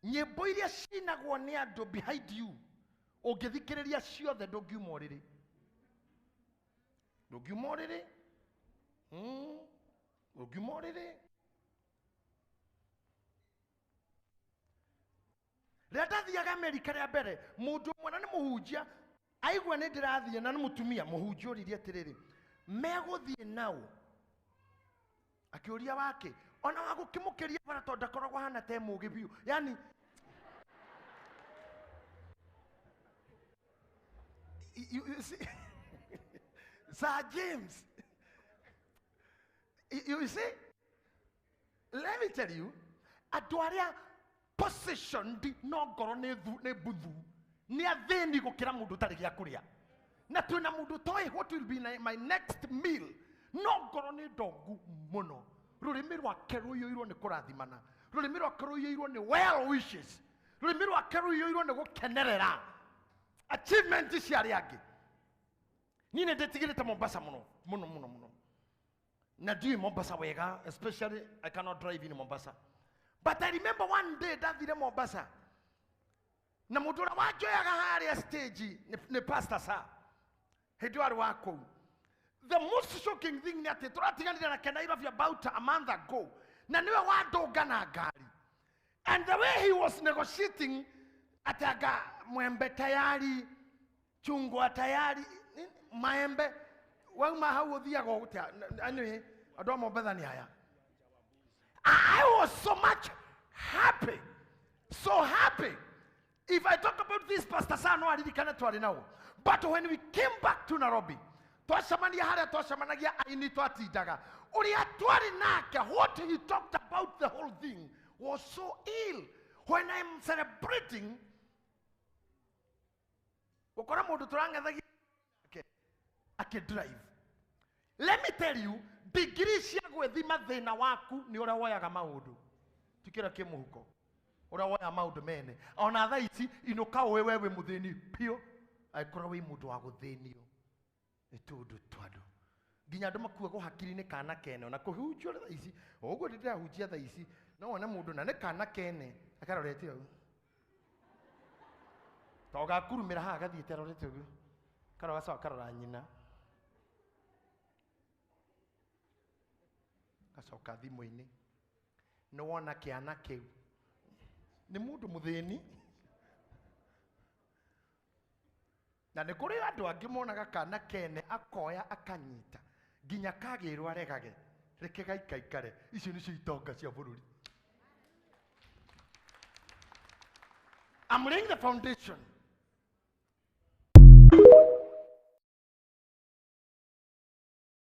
Nyĩmbo iria cinagwo nĩ andũ behind you, ũngĩthikĩrĩria ciothe ndũngiuma ũrĩrĩ. Ndũngiuma ũrĩrĩ. Ndũngiuma ũrĩrĩ. Rĩrĩa ndathiaga Amerika rĩa mbere, mũndũ ũmwe na nĩ mũhunjia, aigua nĩ ndĩrathiĩ na nĩ mũtumia, mũhunjia oririe atĩrĩrĩ, megũthiĩ nao? Akĩũria wake, ona wa gũkĩmũkĩria bara tondũ ndakoragwo ahana ta e mũũgĩ biũ. Yani, you see, Sir James, you see, let me tell you, andũ arĩa positioned no ngoro nĩ nĩ mbuthu, nĩ athĩni gũkĩra mũndũ ũtarĩ gĩa kũrĩa. Na twĩna mũndũ ũtoĩ what will be my next meal, no ngoro nĩ ndongu mũno. Rũrĩmĩ rwake rũiyũirwo nĩ kũrathimana, rũrĩmĩ rwake rũiyũirwo nĩ well wishes, rũrĩmĩ rwake rũiyũirwo nĩ gũkenerera achievement cia arĩa angĩ. Niĩ nĩ ndĩtigĩrĩte Mombasa mũno mũno mũno mũno, na ndiũĩ Mombasa wega, especially I cannot drive in Mombasa. But I remember one day ndathire Mombasa na mũndũ ũrĩa wanjoyaga harĩa stage nĩ Pastor Sir, hĩndĩ ĩyo arĩ wa kũu. The most shocking thing nĩ atĩ tũratiganire nake Nairobi about a month ago, na nĩwe wandũnga na ngari. And the way he was negotiating, atanga mwembe tayari, chungwa tayari, maembe, wauma hau ũthiaga ũgũte, anyway, andũ a Mombatha nĩ aya. I was so much happy, so happy. If I talk about this, Pastor Sir no aririkane twarĩ nao. But when we came back to Nairobi, twacemania harĩa twacemanagia aini twatindaga, ũrĩa twarĩ nake, what he talked about the whole thing was so ill. When I'm celebrating, gũkora mũndũ tũrang'ethagia nake akĩdrive. Let me tell you, degree cia gwĩthima thĩna waku nĩ ũrĩa woyaga maũndũ, ti kĩrĩa kĩ mũhuko, ũrĩa woyaga maũndũ mene. Ona thaa ici inũka ũĩ we wĩ mũthĩni biũ, angĩkorwo wĩ mũndũ wa gũthĩnio nĩ tũndũ twandũ, nginya andũ makuagwo hakiri-inĩ kana kene. Ona kũhunjio thaa ici ũguo ndĩrahunjia thaa ici, no wone mũndũ na nĩ kana kene akarorete ũguo, to gakurumĩra haha gathiĩte arorete ũguo, karora gacoka karora nyina, gacoka thimũ-inĩ, nĩ wona kĩana kĩu nĩ mũndũ mũthĩni. Na nĩ kũrĩ andũ angĩ monaga kana kene akoya akanyita nginya kagĩrwo aregage, reke gaikaikare. Icio nĩcio itonga cia bũrũri. I'm laying the foundation.